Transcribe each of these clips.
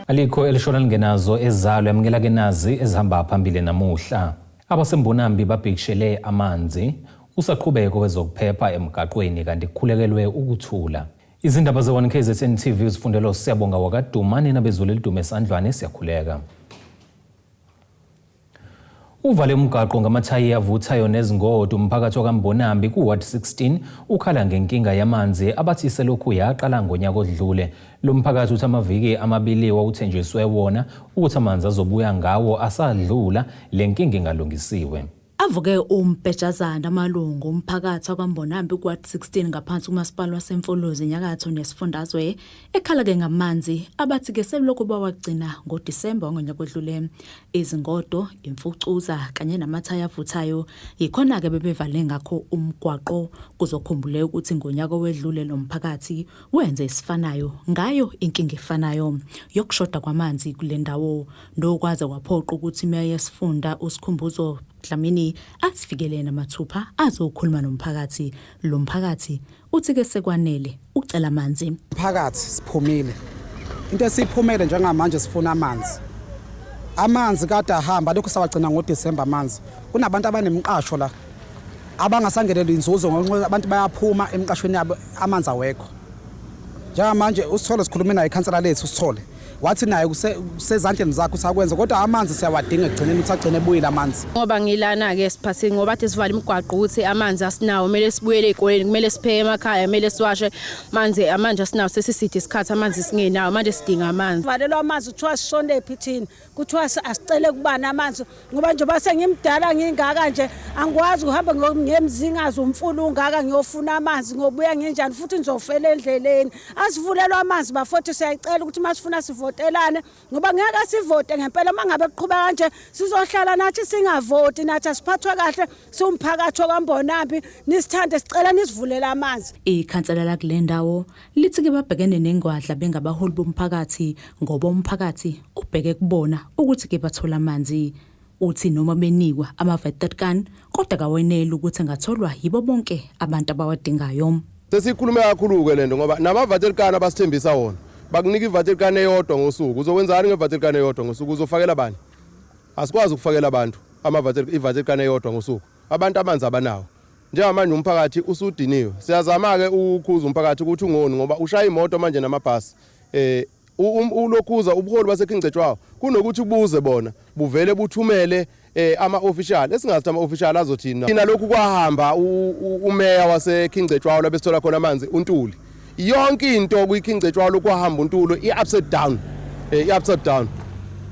Alikho elishona lingenazo ezalo. Yamukela ke nazi ezihamba phambili namuhla. AbaseMbonambi babhikishele amanzi. Usaqhubeko wezokuphepha emgaqweni kanti kukhulekelwe ukuthula. Izindaba ze-1 KZN TV uzifundelwa uSiyabonga wakaDuma. Nina bezulu elidume esandlwane, siyakhuleka. Uvale umgaqo ngamathayi avuthayo nezingodo umphakathi wakaMbonambi ku-Ward 16 ukhala ngenkinga yamanzi abathi selokhu yaqala ngonyaka odlule. Lo mphakathi uthi amaviki amabili wawuthenjiswe wona ukuthi amanzi azobuya ngawo asadlula, le nkinga ingalungisiwe. Avuke umbhejazana amalungu omphakathi akwaMbonambi ku-Ward 16 ngaphansi kumasipala waseMfolozi enyakatho nesifundazwe ekhala-ke ngamanzi abathi-ke selokhu bawagcina ngoDisemba wangonyaka odlule. Izingodo, imfucuza kanye namathayi avuthayo yikhona-ke bebevale ngakho umgwaqo. Kuzokhumbuleka ukuthi ngonyaka owedlule lo mphakathi wenze esifanayo ngayo inkinga efanayo yokushoda kwamanzi kule ndawo nokwaze kwaphoqa ukuthi imeya yesifunda uSikhumbuzo Dlamini azifikele yena mathupha azokhuluma nomphakathi. Lo mphakathi uthi-ke sekwanele ucela amanzi. Phakathi siphumile, into esiyiphumele njengamanje sifuna amanzi. Amanzi kade ahamba, lokhu sawagcina ngoDisemba amanzi. Kunabantu abanemiqasho la abangasangenelwa inzuzo ngoba abantu bayaphuma emiqashweni yabo, amanzi awekho njengamanje. Usithole sikhulume naye ikhansela lethu, usithole wathi naye kusezandleni zakhe usakwenza, kodwa amanzi siyawadinga ekugcineni ukuthi agcine ebuyile amanzi. Ngoba ngilana-ke siphathile ngoba athi sivala imigwaqo ukuthi amanzi asinawo, kumele sibuyele ey'koleni, kumele sipheke emakhaya, kumele siwashe amanzi. Manje asinawo, sesiside isikhathi amanzi singenawo, manje sidinga amanzi. Valelwa amanzi, kuthiwa sishonephi thina, kuthiwa asicele kubani amanzi, ngoba njengoba sengimdala ngingaka nje angikwazi ukuhamba ngemzingazi umfula ungaka ngiyofuna amanzi, ngobuya nginjani futhi ngizofela endleleni. Asivulelwa amanzi bafowethu, siyayicela ukuthi uma sifuna sivotelane, ngoba ngeke sivote ngempela uma ngabe kuqhubeka kanje, sizohlala nathi singavoti, nathi asiphathwe kahle siwumphakathi wakwaMbonambi. Nisithande, sicela nisivulele amanzi. Ikhansela lakule ndawo lithi-ke babhekene nengwadla bengabaholi bomphakathi ngoba umphakathi ubheke kubona ukuthi-ke bathole amanzi. Uthi noma benikwa ama-waterkan kodwa kaweneli ukuthi angatholwa yibo bonke abantu abawadingayo. Sesiyikhulume kakhulu-ke lento ngoba nama-waterkan abasithembisa wona, bakunika i-waterkan eyodwa ngosuku. Uzokwenzani nge-waterkan eyodwa ngosuku? Uzofakela bani? Asikwazi ukufakela abantu i-waterkan eyodwa ngosuku. Abantu amanzi abanawo. Njengamanje umphakathi usudiniwe. Siyazama-ke ukukhuza umphakathi ukuthi ungoni ngoba ushaya imoto manje namabhasi. Ulokhuza ubuholi baseKing Cetshwayo kunokuthi ubuze bona buvele buthumele ama-official esingazi ama-official azothini. Thina lokhu kwahamba umeya wase-King Cetshwayo la besithola khona amanzi, uNtuli. Yonke into kwi-King Cetshwayo kwahamba uNtuli i-upside down, i-upside down,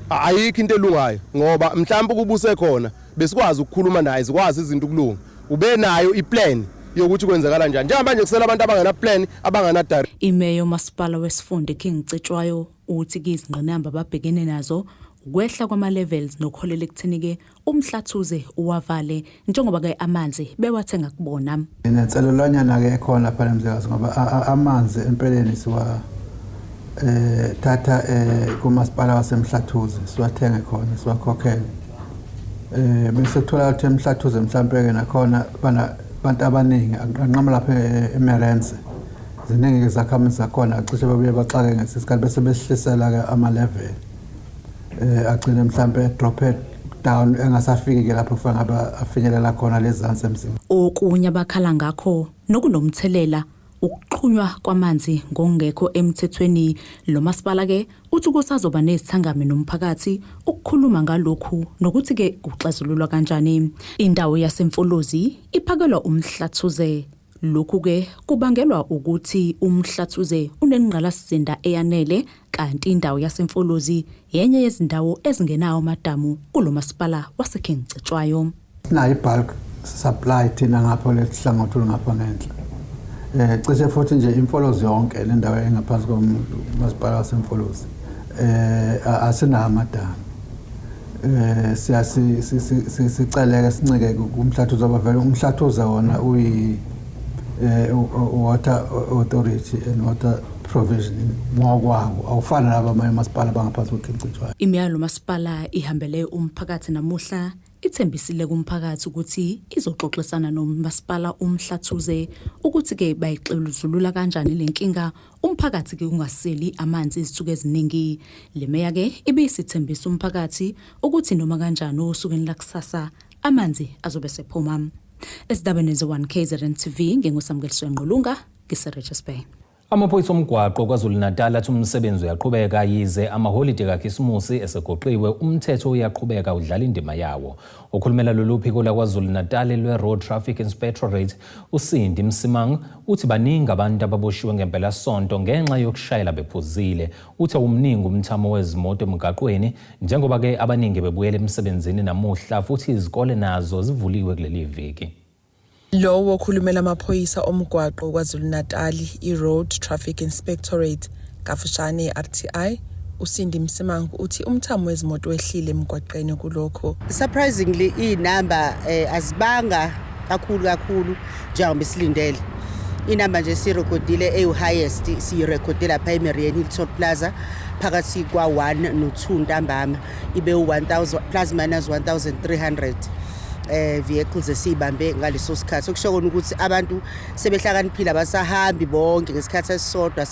ayikho into elungayo ngoba mhlawumbe ukubuse khona besikwazi ukukhuluma naye, zikwazi izinto ukulunga, ube nayo iplan yokuthi kwenzakala njani. Njengamanje kusela abantu abangena plan, abangena direct. Imeya yomasipala wesifunda iKing Cetshwayo uthi kuyizingqinamba ababhekene nazo ukwehla kwama-levels nokuholela ekutheni-ke uMhlathuze uwavale njengoba-ke amanzi bewathenga kubona. Nenselelwanyana-ke ekhona lapha eMzekazi ngoba amanzi empeleni siwa thatha kumasipala waseMhlathuze, siwathenge khona, siwakhokhele, bese kuthola ukuthi eMhlathuze mhlampe-ke nakhona bana abantu abaningi anqama lapha eMerense, ziningi-ke izakhamizi zakhona, cishe babuye baxake ngesikhathi bese besihlisela-ke ama-level, agcine mhlampe drop down engasafiki-ke lapho kufanele ngabe afinyelela khona lezansi emzini. Okunye abakhala ngakho nokunomthelela ukuxhunywa kwamanzi ngokungekho emthethweni. Lo masipala-ke uthi kusazoba nezithangami nomphakathi ukukhuluma ngalokhu nokuthi-ke kuxazululwa kanjani. Indawo yaseMfolozi iphakelwa uMhlathuze. Lokhu-ke kubangelwa ukuthi uMhlathuze unengqalasizinda eyanele kanti indawo yaseMfolozi yenye yezindawo ezingenawo amadamu kulo masipala waseKing Cetshwayo. Sinayo i-bulk supply thina ngapho lehlangothi olungapha ngenhla. Cishe futhi nje iMfolozi yonke le ndawo engaphansi komasipala waseMfolozi asinawo amadamu. Siya siceleke sincike kuMhlathuze ngoba vele uMhlathuze wona uyi water authority and water. provision ngokwawo awufani nalaba abanye omasipala abangaphansi kweKing Cetshwayo. Imiyalo masipala ihambele umphakathi namuhla ithembisile kumphakathi ukuthi izoxoxisana nomasipala uMhlathuze ukuthi-ke bayixazulula kanjani le nkinga umphakathi-ke ungaseli amanzi izinsuku eziningi. Le meya-ke ibisithembisa umphakathi ukuthi noma kanjani osukwini lakusasa amanzi azobe sephuma. Ezindabeni ze-1 KZN TV nginguSamukeliswe Ngqulunga ngise-Richards Bay. Amaphoyisa omgwaqo KwaZulu-Natal athi umsebenzi uyaqhubeka yize amaholide kaKhisimusi esegoqiwe, umthetho uyaqhubeka udlala indima yawo. Okhulumela lolu phiko laKwaZulu-Natal lwe-Road Traffic Inspectorate uSindi Msimang uthi baningi abantu ababoshiwe ngempelasonto ngenxa yokushayela bephuzile. Uthi awumningi umthamo wezimoto emgaqweni njengoba-ke abaningi bebuyela emsebenzini namuhla futhi izikole nazo zivuliwe kuleli viki. Lowo okhulumela amaphoyisa omgwaqo KwaZulu-Natal i-Road Traffic Inspectorate kafushane i-RTI uSindi Msimang uthi umthamo wezimoto wehlile emgwaqeni kulokho. Surprisingly inamba azibanga kakhulu kakhulu njengoba silindele. Inamba nje sirekhodile eyu highest siyirekhode lapha eMarian Hill Toll Plaza phakathi kwa-1 no-2 ntambama ibe u-1000 plus minus 1300 vehicles esiyibambe ngaleso sikhathi, okusho kona ukuthi abantu sebehlakaniphile, abasahambi bonke ngesikhathi esisodwa,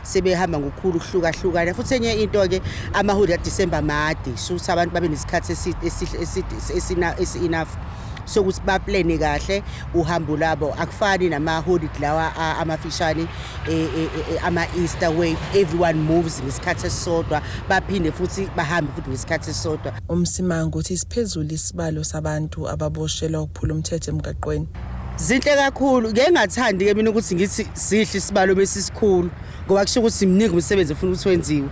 sebehamba ngokukhulu ukuhlukahlukana. Futhi enye into ke, amaholi kaDisemba made, so ukuthi abantu babe nesikhathi esihle esina enough sokuthi baplane kahle uhambo labo. Akufani nama-holiday lawa amafishane, ama-Easter where everyone moves ngesikhathi esisodwa, baphinde futhi bahambe futhi ngesikhathi esisodwa. UMsimang uthi siphezulu isibalo sabantu ababoshelwa ukuphula umthetho emgaqweni. Zinhle kakhulu. Ngeke ngathandi-ke mina ukuthi ngithi sihle isibalo besisikhulu ngoba kusho ukuthi mningi umsebenzi ofuna ukuthi wenziwe,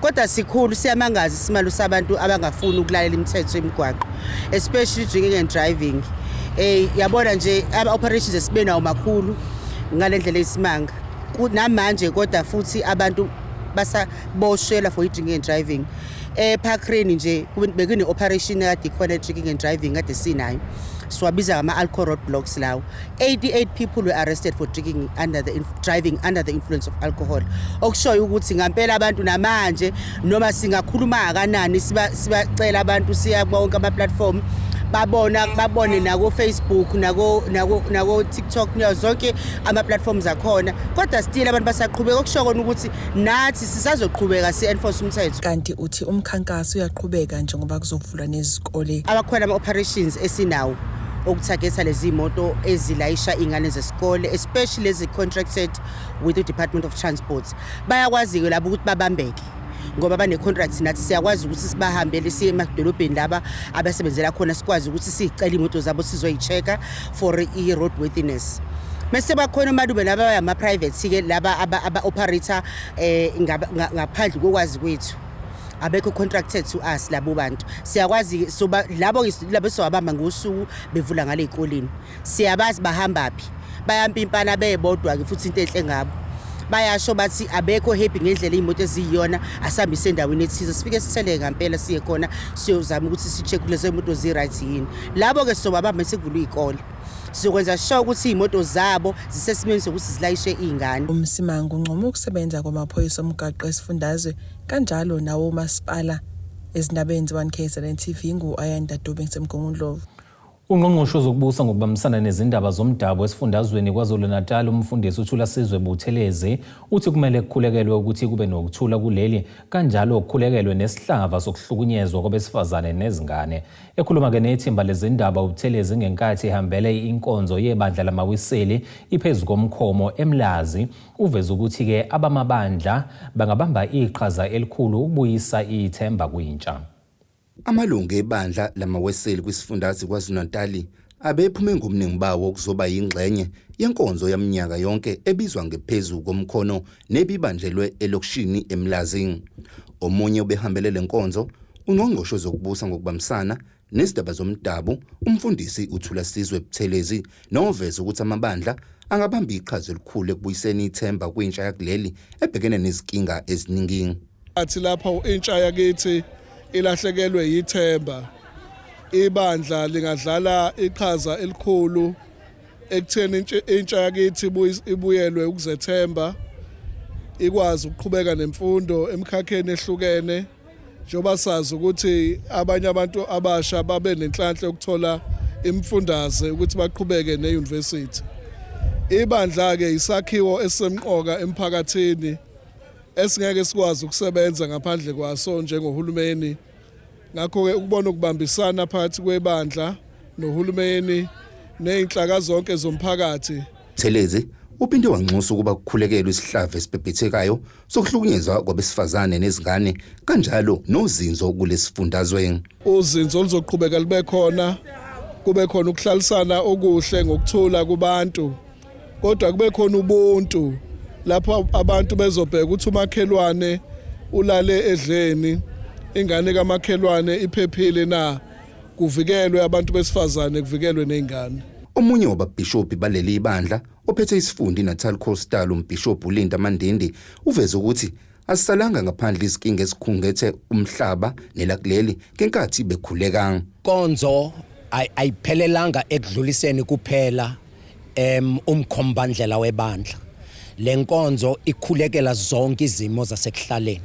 kodwa sikhulu, siyamangaza isimalo sabantu abangafuni ukulalela imithetho yemigwaqo, especially drinking and driving. Yabona nje ama-operations esibe nawo makhulu ngale ndlela eyisimanga namanje, kodwa futhi abantu basaboshelwa for i-drinking and driving. EParkrand nje bekune-operation ekade ikhona, drinking and driving kade sinayo, siwabiza ngama-alcohol road blocks lawo. 88 people were arrested for drinking under the driving under the influence of alcohol, okushoyo ukuthi ngampela abantu namanje noma singakhuluma kangakanani, sibacela abantu, siya bonke ama-platform babona babone nako Facebook nako TikTok, nayo zonke ama platforms akhona, kodwa still abantu basaqhubeka, okusho kona ukuthi nathi sisazoqhubeka si-enforce umthetho. Kanti uthi umkhankaso uyaqhubeka njengoba kuzovulwa nezikole. Abakhona ama-operations esinawo okutargetha lezi moto ezilayisha iy'ngane zesikole, especially lezi contracted with the Department of Transport. Bayakwazi-ke labo ukuthi babambeke ngoba bane-contract nathi. Siyakwazi ukuthi sibahambele, siye emadolobheni laba abasebenzela khona, sikwazi ukuthi siyicele iy'moto zabo sizoyi-check-a for i-road worthiness. Mese bakhona omalume laba bayama-private-ke laba aba-operator ngaphandle kokwazi kwethu, abekho contracted to us labo bantu. Siyakwazi soba labo labo sowabamba ngosuku bevula ngale ey'koleni, siyabazi bahamba phi, bayampimpana bebodwa-ke. Futhi into enhle ngabo, bayasho bathi abekho happy ngendlela iy'moto eziyiyona, asihambise endaweni ethize, sifike sitheleke ngampela, siye khona siyozama ukuthi si-check lezo moto zi-right yini. Labo-ke sizobabamba sekuvulwe iy'kole, sizokwenza sure ukuthi iy'moto zabo zisesimeni sokuthi zilayishe iy'ngane. UMsimang uncoma ukusebenza kwamaphoyisa omgaqo esifundazwe kanjalo nawo umasipala. Ezindabeni ze-1 KZN TV ngu-Ayanda Dube ngiseMgungundlovu. Ungqongqoshe wezokubusa ngokubambisana nezindaba zomdabu esifundazweni KwaZulu-Natal umfundisi uThulasizwe Buthelezi uthi kumele kukhulekelwe ukuthi kube nokuthula kuleli, kanjalo kukhulekelwe nesihlava sokuhlukunyezwa kwabesifazane nezingane. Ekhuluma-ke nethimba lezindaba uButhelezi ngenkathi ihambele inkonzo yebandla lamaWiseli iphezu komkhomo eMlazi, uveze ukuthi-ke abamabandla bangabamba iqhaza elikhulu ukubuyisa ithemba kwintsha. Amalungu ebandla lamaWeseli kwisifundazwe KwaZulu-Natal abephume ngobuningi bawo kuzoba yingxenye yenkonzo yaminyaka yonke ebizwa ngephezu komkhono nebibanjelwe elokishini eMlazi. Omunye ubehambele le nkonzo ungqongqoshe wezokubusa ngokubambisana nezindaba zomdabu umfundisi uThulasizwe Buthelezi, noveza ukuthi amabandla angabamba iqhaza elikhulu ekubuyiseni ithemba kwintsha yakuleli ebhekene nezinkinga eziningi. Athi lapho intsha yakithi ilahlekelwe yithemba, ibandla lingadlala iqhaza elikhulu ekutheni intsha yakithi ibuyelwe ukuzethemba. ikwazi ukuqhubeka nemfundo emikhakheni ehlukene njengoba sazi ukuthi abanye abantu abasha babe nenhlanhla yokuthola imifundaze ukuthi baqhubeke ne-university. Ibandla-ke isakhiwo esisemqoka emphakathini esingeke sikwazi ukusebenza ngaphandle kwaso njengohulumeni. Ngakho-ke ukubona ukubambisana phakathi kwebandla nohulumeni nezinhlaka zonke zomphakathi. Buthelezi uphinde wanxusa ukuba kukhulekelwe isihlava esibhebhethekayo sokuhlukunyezwa kwabesifazane nezingane kanjalo nozinzo kulesifundazwe. Uzinzo luzoqhubeka lube khona, kube khona ukuhlalisana okuhle ngokuthula kubantu, kodwa kube khona ubuntu lapho abantu bezobheka ukuthi umakhelwane ulale edleni, ingane kamakhelwane iphephile na, kuvikelwe abantu besifazane, kuvikelwe nezingane. Omunye wababhishobhi baleli bandla ophethe isifunda iNatal Coastal uMbhishobhi uLinda Mandindi uveze ukuthi asisalanga ngaphandle izinkinga ezikhungethe umhlaba nelakuleli ngenkathi bekhuleka. Konzo ayiphelelanga ekudluliseni kuphela umkhombandlela webandla. Lenkonzo ikhulekela zonke izimo zasekuhlaleni.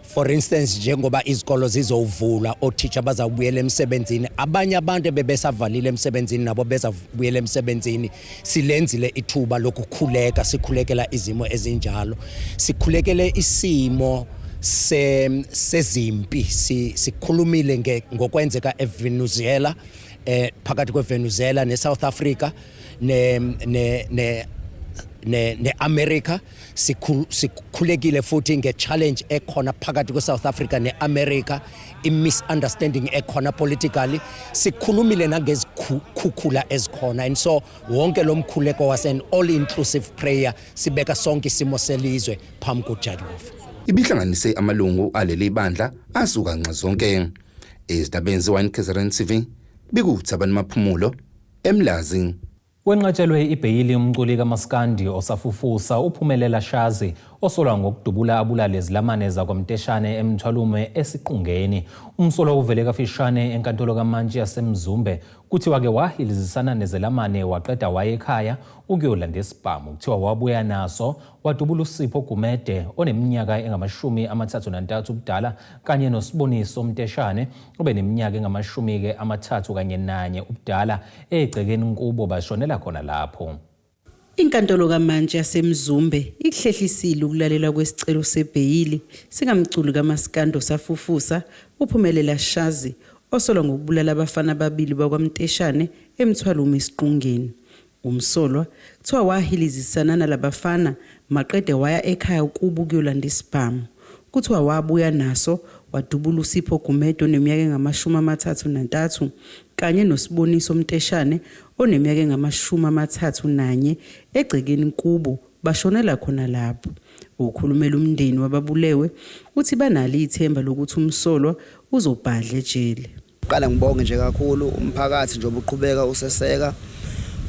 For instance, njengoba izikolo zizovula, othisha bazawubuyela emsebenzini, abanye abantu ebebesavalile emsebenzini nabo bezabuyela emsebenzini. Silenzile ithuba lokukhuleka, sikhulekela izimo ezinjalo, sikhulekele isimo sezimpi, sikhulumile ngokwenzeka eVenezuela, phakathi kweVenezuela neSouth Africa ne ne ne ne neAmerica. Sikhulekile futhi nge-challenge ekhona phakathi kwe-South Africa ne-America, i-misunderstanding ekhona politically. Sikhulumile nangezikhukhula ezikhona, and so wonke lo mkhuleko was an all inclusive prayer, sibeka sonke isimo selizwe phambi kuJehova. Ibihlanganise amalungu aleli bandla asuka nxa zonke. Ezindabeni ze-1 KZN TV, bikuThabani Maphumulo, eMlazi. Wenqatshelwe ibheyili umculi kaMaskandi osafufusa uPhumelela Shazi osolwa ngokudubula abulale izilamane zakwaMteshane eMthwalume esiqungeni. Umsolwa uvele kafishane enkantolo kamantshi yaseMzumbe. Kuthiwa-ke wahilizisana nezelamane waqeda waya ekhaya ukuyolanda isibhamu. Kuthiwa wabuya naso wadubula uSipho Gumede oneminyaka engama-33 ubudala kanye noSiboniso Mteshane obeneminyaka engama-31 ubudala egcekeni nkubo, bashonela khona lapho. Inkantolo kaMantshi yaseMzumbe ikuhlehlisile ukulalelwa kwesicelo sebheyili sikamculi kaMaskandi osafufusa uPhumelela Shazi osolwa ngokubulala abafana ababili bakwaMteshane eMthwalume esiqungeni. Umsolwa kuthiwa wahilizisana nalabafana maqede waya ekhaya kubo ukuyolanda isibhamu. Kuthiwa wabuya naso wadubula uSipho Gumede oneminyaka engama-33 kanye noSiboniso Mteshane oneminyaka engama-31 egcekeni kubo, bashonela khona lapho. Ukhulumela umndeni wababulewe uthi banalo ithemba lokuthi umsolwa uzobhadla ejele. Qala ngibonge nje kakhulu umphakathi njengoba uqhubeka useseka,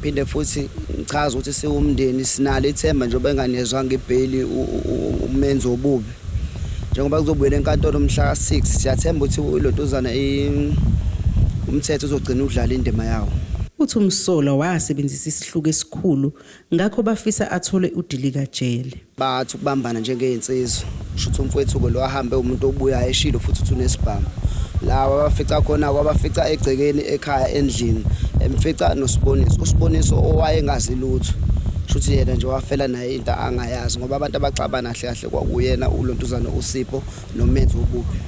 phinde futhi ngichaze ukuthi siwumndeni sinalo ithemba njengoba enganikezwanga ibheyili umenzi wobubi. Njengoba kuzobuyela enkantolo mhla ka-6, siyathemba ukuthi ilontuzana umthetho uzogcina udlala indima yawo. Uthi umsolwa wasebenzisa isihluku esikhulu, ngakho bafisa athole udilikajele. Bathi ukubambana njengey'nsizwa, kusho ukuthi umfowethu-ke lo ahambe umuntu obuyayo eshilo futhi ukuthi unesibhamu. Lawa abafica khona kwabafica egcekeni ekhaya endlini, emfica noSiboniso. USiboniso owayengazi lutho, kusho ukuthi yena nje wafela naye into angayazi ngoba abantu abaxabana kahle kahle kwakuyena ulontuzana uSipho nomenzi wobubi.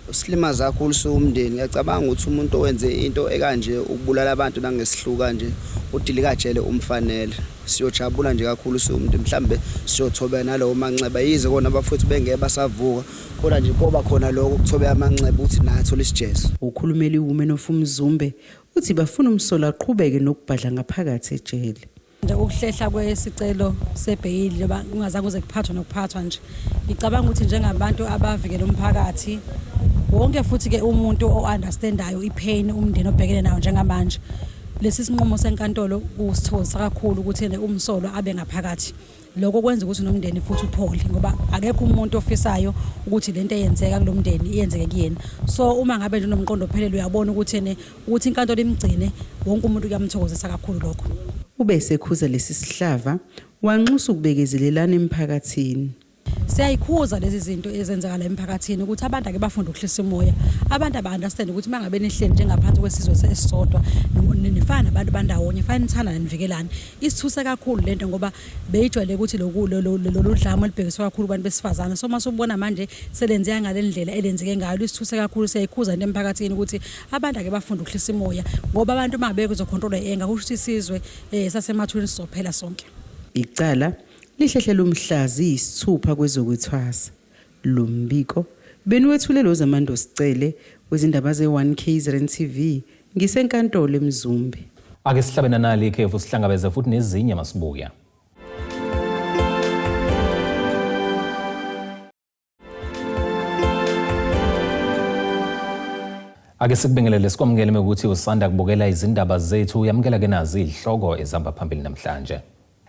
Usilimaza kakhulu siwumndeni. Ngiyacabanga ukuthi umuntu owenze into ekanje, ukubulala abantu nangesihluku kanje, udilikajele umfanele. Siyojabula nje kakhulu siwumndeni, mhlambe siyothobeka nalowo manxeba, yize kona abafowethu bengeke basavuka, kodwa nje koba khona lokho ukuthobeka amanxeba ukuthi naye athole isijezo. Okhulumela iWomen of Umzumbe uthi bafuna umsolwa aqhubeke nokubhadla ngaphakathi ejele. Nje ukuhlehla kwesicelo sebheyili njengoba kungazange kuze kuphathwe nokuphathwa nje, ngicabanga ukuthi njengabantu abavikela umphakathi wonke, futhi-ke umuntu o-understandayo i-pain umndeni obhekene nayo njengamanje, lesi sinqumo senkantolo kusithokozisa kakhulu ukuthi umsolwa abe ngaphakathi. Lokho kwenza ukuthi nomndeni futhi uphole, ngoba akekho umuntu ofisayo ukuthi lento eyenzeka kulo mndeni iyenzeke kuyena. So uma ngabe nje unomqondo ophelele, uyabona ukuthi ene ukuthi inkantolo imgcine, wonke umuntu kuyamthokozisa kakhulu lokho. Ube esekhuza lesi sihlava, wanxusa ukubekezelelana emphakathini. Siyayikhuza lezi zinto ezenzakala emphakathini ukuthi abantu ake bafunde ukuhlisa umoya. Abantu aba-understand ukuthi uma ngabe nihleli njengaphansi kwesizwe esisodwa nifana nabantu bandawonye, fanele nithandane nivikelane. Isithuse kakhulu lento ngoba beyijwayele ukuthi lolu dlame olubhekiswe kakhulu kubantu besifazane. So uma usubona manje selenzeka ngale ndlela elenzeke ngayo, lisithuse kakhulu. Siyayikhuza into emphakathini ukuthi abantu ake bafunde ukuhlisa umoya ngoba abantu uma ngabe kuzokhontrolwa i-anger kusho ukuthi isizwe sasemathuneni sizophela sonke. Icala lihlehlela umhla ziyisithupha kwezokwethwasa. Lo mbiko beniwethulelwe uZamando Sicele wezindaba ze-1 KZN TV ngisenkantolo eMzumbe. Ake sihlabe nanali ikhefu sihlangabeze futhi nezinye masibuya. Ake sikubingelele sikwamukele ukuthi usanda kubukela izindaba zethu uyamukela ke nazi izihloko ezihamba phambili namhlanje.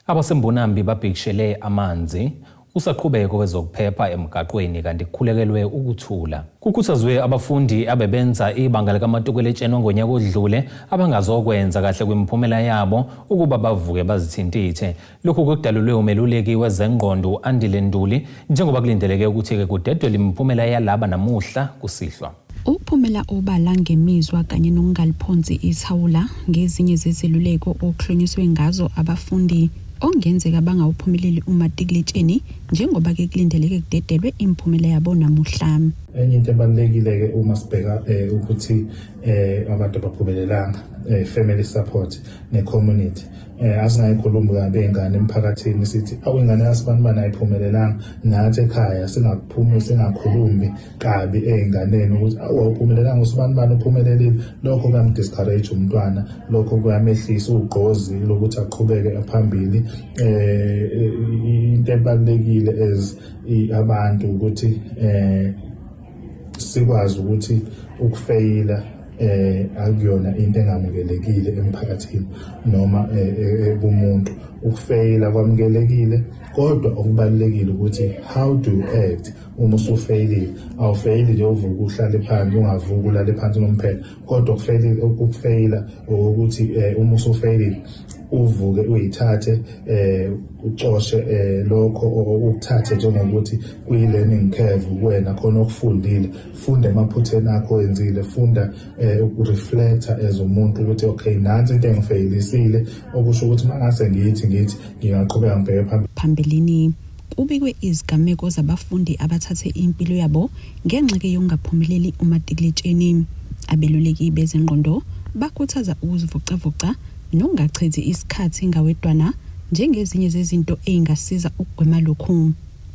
AbaseMbonambi babhikishele amanzi, usaqhubeka wezokuphepha emgaqweni kanti kukhulekelwe ukuthula. Kukhuthazwe abafundi abebenza ibanga likamatikuletsheni ngonyaka odlule abangazokwenza kahle kwimiphumela yabo ukuba bavuke bazithintithe. Lokhu kudalulwe umeluleki wezengqondo u-Andile Ntuli njengoba kulindeleke ukuthi-ke kudedwe imiphumela yalaba namuhla kusihlwa. Ukuphumela obala ngemizwa kanye nokungaliphonsi ithawula ngezinye zezeluleko okuhlonyiswe ngazo abafundi okungenzeka bangawuphumeleli umatikuletsheni njengoba-ke kulindeleke kudedelwe imiphumela yabo namuhla. Enye into ebalulekile-ke uma sibheka ukuthi abantu abaphumelelanga, family support ne-community. Asingayikhulumi kabi iy'ngane emphakathini sithi awu ingane yasibanibani ayiphumelelanga, nathi ekhaya singaphumi singakhulumi kabi ey'nganeni ukuthi awu awuphumelelanga usibanibani uphumelelile. Lokho kuyam-discourage umntwana, lokho kuyamehlisa ugqozi lokuthi aqhubeke phambili. Into ebalulekile as abantu ukuthi sikwazi ukuthi ukufeyila akuyona into engamukelekile emphakathini noma kumuntu. Ukufeyila kwamukelekile, kodwa okubalulekile ukuthi how do you act uma usufeyilile. Awufeyili nje uvuka uhlale phansi, ungavuki ulale phansi unomphela, kodwa ukufeyila ukuthi uma usufeyilile uvuke uyithathe ucoshe lokho ukuthathe njengokuthi kuyi-learning curve kuwena, khona okufundile. Funda emaphutheni akho owenzile, funda ukureflecta as umuntu ukuthi okay nansi into engifayilisile, okusho ukuthi mangase ngithi ngingaqhubeka ngibheke phambili. Phambilini kubikwe izigameko zabafundi abathathe impilo yabo ngenxa yokungaphumeleli umatikuletsheni. Abeluleki bezengqondo bakhuthaza ukuzivocavoca nokungachithi isikhathi ngawedwana njengezinye zezinto ey'ngasiza ukugwema lokhu.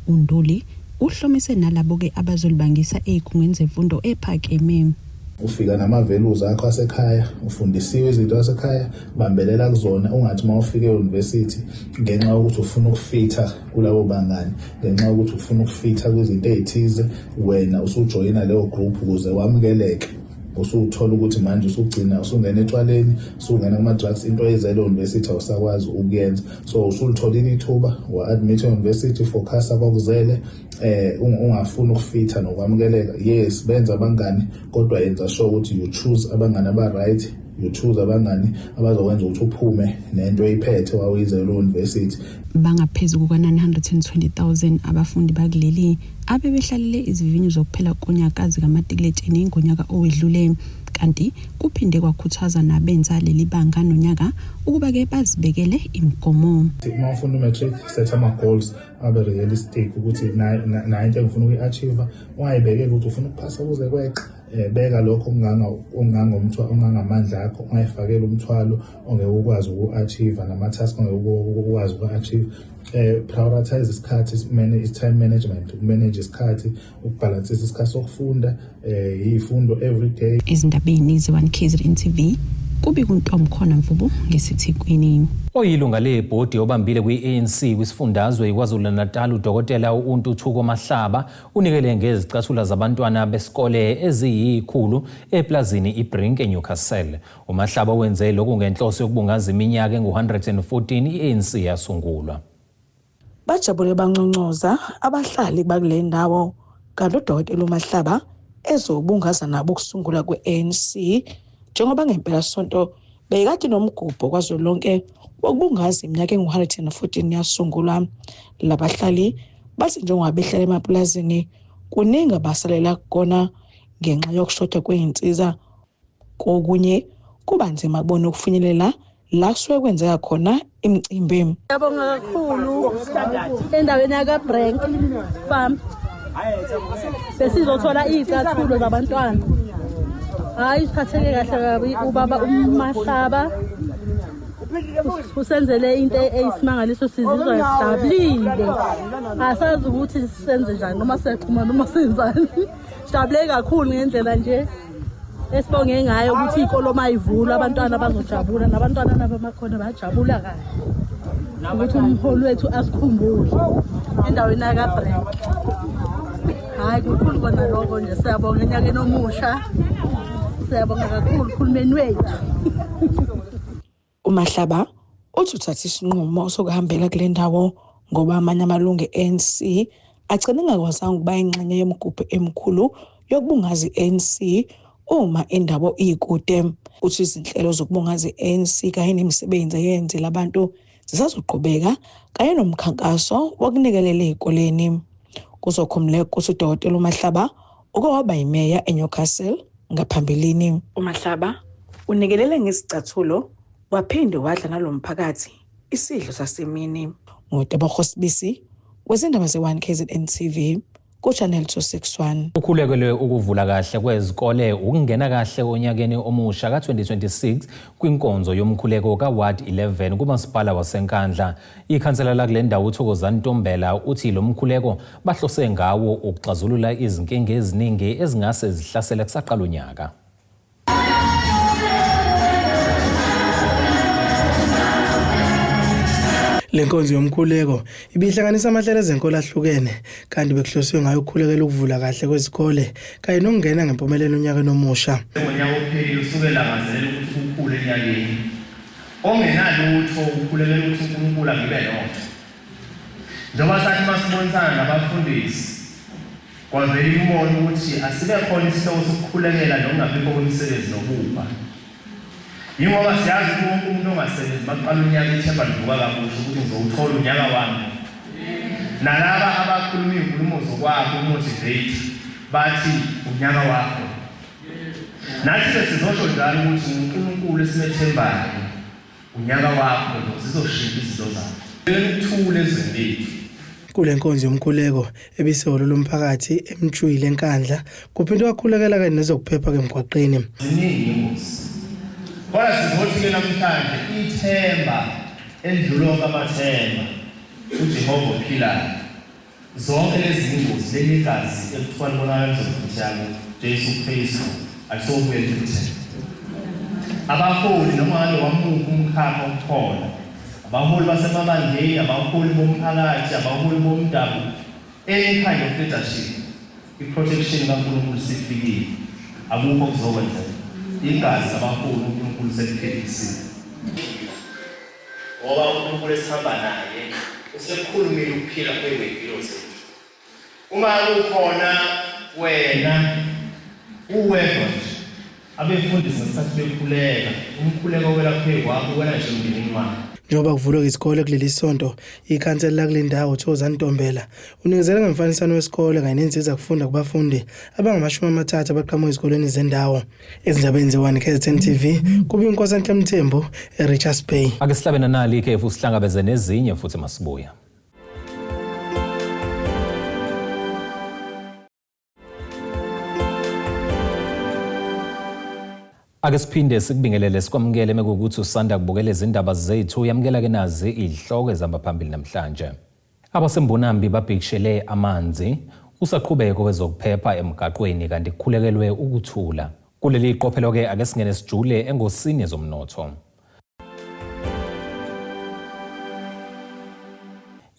UNduli uhlomise nalabo-ke abazolibangisa ey'khungweni zemfundo ephakeme. Ufika nama-values akho asekhaya, ufundisiwe izinto zasekhaya, bambelela kuzona. Ungathi uma ufika e-university ngenxa yokuthi ufuna ukufitha kulabo bangani, ngenxa yokuthi ufuna ukufitha kwizinto ey'thize, wena usujoyina leyo group ukuze wamukeleke. Usuthola ukuthi manje usugcina usungena etshwaleni, usungena kuma-drugs, into oyizele e-university awusakwazi ukuyenza. So usulitholile ithuba, wa-admit e-university, focusa kwakuzele, ungafuni ukufitha nokwamukeleka. Yes, benza abangani, kodwa yenza sure ukuthi you choose abangani aba-right, you choose abangani abazokwenza ukuthi uphume nento oyiphethe wawuyizele e-university. Bangaphezu kuka-920,000 abafundi bakuleli abebehlalele izivivinyo zokuphela konyaka zikamatikuletsheni ngonyaka owedlule, kanti kuphinde kwakhuthazwa nabenza leli banga nonyaka ukuba-ke bazibekele imigomo. Uma ufunda u-matric, set ama-goals abe realistic ukuthi nayo into engifuna ukuyi-achieve. Ungayibekeli ukuthi ufuna ukuphasa kuze kweqe. Beka lokho okungangamandla akho, ungayifakeli umthwalo ongeke ukwazi uku-achieve nama-task ongeke ukwazi uku-achieve. Prioritize isikhathi, time management, ukumanage isikhathi, ukubhalansisa isikhathi sokufunda, izifundo every day. Ezindabeni ze-1 KZN TV kubi kuNtomkhona Mvubu ngeseThekwini. Oyilunga lebhodi obambile kwi-ANC kwisifundazwe iKwaZulu-Natal uDokotela uNtuthuko Mahlaba unikele ngezicathula zabantwana besikole eziyi-100 eplazini iBrink eNewcastle. UMahlaba wenze lokhu ngenhloso yokubungaza iminyaka engu-114 i-ANC yasungulwa. Bajabule banconcoza abahlali bakule ndawo kanti uDokotela uMahlaba ezobungaza nabo ukusungulwa kwe-ANC njengoba ngempelasonto bekade nomgubho kwazwelonke wokubungaza iminyaka engu-114 yasungulwa. Labahlali Bathi njengoba behlala emapulazini kuningi abasalela kukona ngenxa yokushoda kwey'nsiza. Kokunye kuba nzima kubona ukufinyelela la kusuke kwenzeka khona imicimbi. Siyabonga kakhulu endaweni yakaBrank Farm. Besizothola iy'cathulo zabantwana. Hhayi siphatheke kahle kabi ubaba uMahlaba. Usenzele into eyisimangaliso sizizwa sijabulile. Asazi ukuthi senze njani noma siyaxhuma noma senzani. Sijabule kakhulu ngendlela nje esibonge ngayo ukuthi iy'kolo uma ivulwa abantwana bazojabula nabantwana nabo amakhona bayajabula kahle ukuthi umholi wethu asikhumbule endaweni yakabrank. Hhayi kukhulu kona lokho nje, siyabonga enyakeni omusha, siyabonga kakhulu uhulumeni wethu. UMahlaba uthi uthatha isinqumo sokuhambela kule ndawo ngoba amanye amalungu e-ANC agcine engakwazanga ukuba ingxenye yemigubho emikhulu yokubungaza i-ANC uma indawo ikude. Uthi izinhlelo zokubungaza i-ANC kanye nemisebenzi eyenzela abantu zisazoqhubeka kanye nomkhankaso wokunikelela ey'koleni. Kuzokhumbuleka ukuthi uDokotela uMahlaba uke waba yimeya eNewcastle ngaphambilini. UMahlaba unikelele ngezicathulo waphinde wadla nalo mphakathi isidlo sasemini. NguTebogo Sibisi wezindaba ze-1 KZN TV ku-Channel 261. Ukhulekelwe ukuvula kahle kwezikole ukungena kahle onyakeni omusha ka-2026 kwinkonzo yomkhuleko ka-Ward 11 kumasipala waseNkandla. Ikhansela lakule ndawo uThokozani Ntombela uthi lo mkhuleko bahlose ngawo ukuxazulula izinkinga eziningi ezingase zihlasele kusaqala unyaka. Le nkonzo yomkhuleko ibihlanganisa amahlelo ezenkolo ahlukene kanti bekuhloswe ngayo ukukhulekela ukuvula kahle kwezikole kanye nokungena ngempumelelo onyakeni omusha. Ngonyaka ophelile usuke elangazelela ukuthi kukhule enyakeni. Ongenalutho ukhulekela ukuthi uNkulunkulu angibe notho. Njengoba sathi masibonisana nabafundisi kwavela imibono ukuthi asibe khona isihloko sokukhulekela nokungabikho kwemisebenzi nobubha. Yingoba siyazi ukuthi wonke umuntu ongasebenzi makuqala unyaka ithemba livuka kabusha ukuthi ngizowuthola unyaka wami. Nalaba abakhuluma iy'nkulumo zokwakho umotivate bathi unyaka wakho. Nathi-ke sizosho njalo ukuthi nguNkulunkulu esimethembayo. Unyaka wakho lo zizoshintsha izinto zakho. Ukuthula ezweni lethu. Kule nkonzo yomkhuleko ebisehholo lomphakathi eMtshwili eNkandla kuphinde kwakhulekela kanye nezokuphepha emgwaqeni. Ziningi ingozi. Kodwa sizothi-ke namhlanje ithemba elidlula onke amathemba uJehova ophilayo. Zonke lezi zingozi, leli gazi ekuthiwa libonakala lizochitheka kuJesu Kristu alisobuye lichitheke. Abaholi noma ngabe wamuphi umkhakha okukhona, abaholi basemabandleni, abaholi bomphakathi, abaholi bomdabu, any kind of leadership, i-protection kaNkulunkulu sifikile, akukho okuzokwenzeka. Igazi labaholi uNkulunkulu seliphelisile. Ngoba uNkulunkulu esihamba naye usekukhulumile ukuphila kwey'mpilo zethu. Uma kukhona wena uwedwa nje, abefundisi ngesikhathi bekhuleka, umkhuleko owela phezu kwakho uwela nje emndenini wakho. Njengoba kuvulwe izikole kuleli sonto, ikhansela lakule ndawo uThokozani Ntombela unikezele ngemfaniswano wesikole kanye nensiza kufunda kubafundi abangama-30 abaqhamuka ezikoleni zendawo. Ezindabeni ze-1 KZN TV kubi iNkosanhle Mthembu eRichards Bay. Ake sihlabe nanali ikhefu sihlangabeze nezinye futhi masibuya. Ake siphinde sikubingelele sikwamukele mekuwukuthi usanda kubukela izindaba zethu yamukela ke nazi izihloko ezihamba phambili namhlanje. AbaseMbonambi babhikishele amanzi, usaqhubeka owezokuphepha emgaqweni kanti kukhulekelwe ukuthula. Kuleli qophelo-ke ake singene sijule engosini yezomnotho.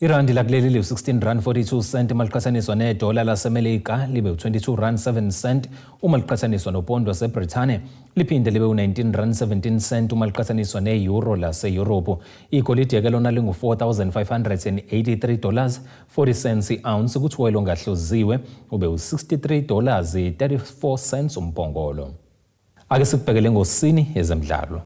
Irandi lakuleli liwu-16 rand 42 cent uma liqhathaniswa nedola laseMelika libe u-22 rand 7 cent uma liqhathaniswa nopondo waseBrithani liphinde libe u-19 rand 17 cent uma liqhathaniswa ne-euro laseyurophu. Igolide-ke lona lingu-4,583 dollars 40 cents i-ounce kuthi woyela ongahluziwe ube u-63 dollars 34 cents umbhongolo. Ake sikubhekele ngosini yezemidlalo.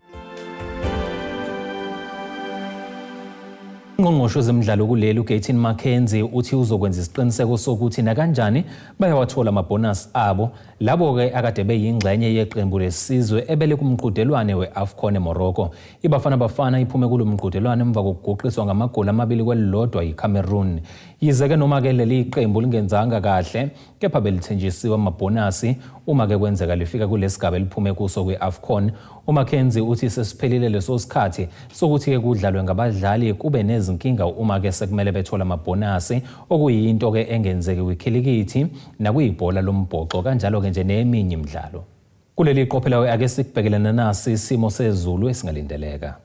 Ungqongqoshe wezemidlalo kuleli uGayton McKenzie uthi uzokwenza isiqiniseko sokuthi nakanjani bayawathola amabhonasi abo labo-ke akade beyingxenye yeqembu lesizwe ebele kumqhudelwane we-AFCON eMorocco. IBafana Bafana iphume kulo mqhudelwane emva kokuguqiswa ngamagoli amabili kwelilodwa yiCameroon. Yize-ke noma-ke leli qembu lingenzanga kahle kepha belithenjisiwe amabhonasi uma-ke kwenzeka lifika kulesigaba eliphume kuso kwi-AFCON. UMcKenzie uthi sesiphelile leso sikhathi sokuthi-ke kudlalwe ngabadlali kube nezinkinga uma-ke sekumele bethole amabhonasi okuyinto-ke engenzeki kwikhilikithi nakwibhola lombhoxo kanjalo-ke nje neminye imidlalo. Kuleli qophelo ake sikubhekelene nasi isimo sezulu esingalindeleka.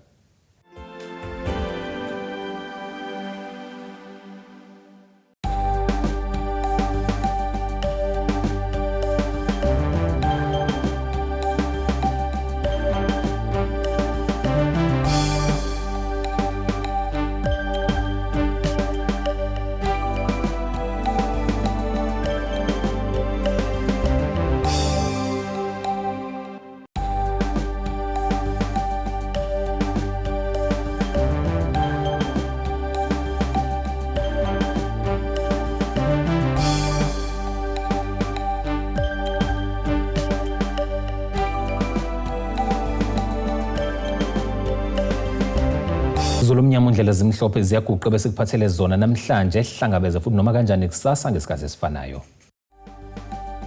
Zulu omnyama undlela zimhlophe ziyaguqa bese kuphathele zona namhlanje hlangabeze futhi noma kanjani kusasa ngesikhathi esifanayo.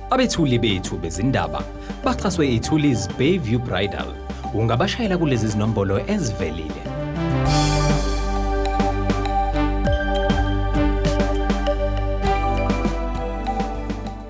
Abethuli bethu bezindaba baxhaswe iThulis Bayview Bridal. Ungabashayela kulezi zinombolo ezivelile.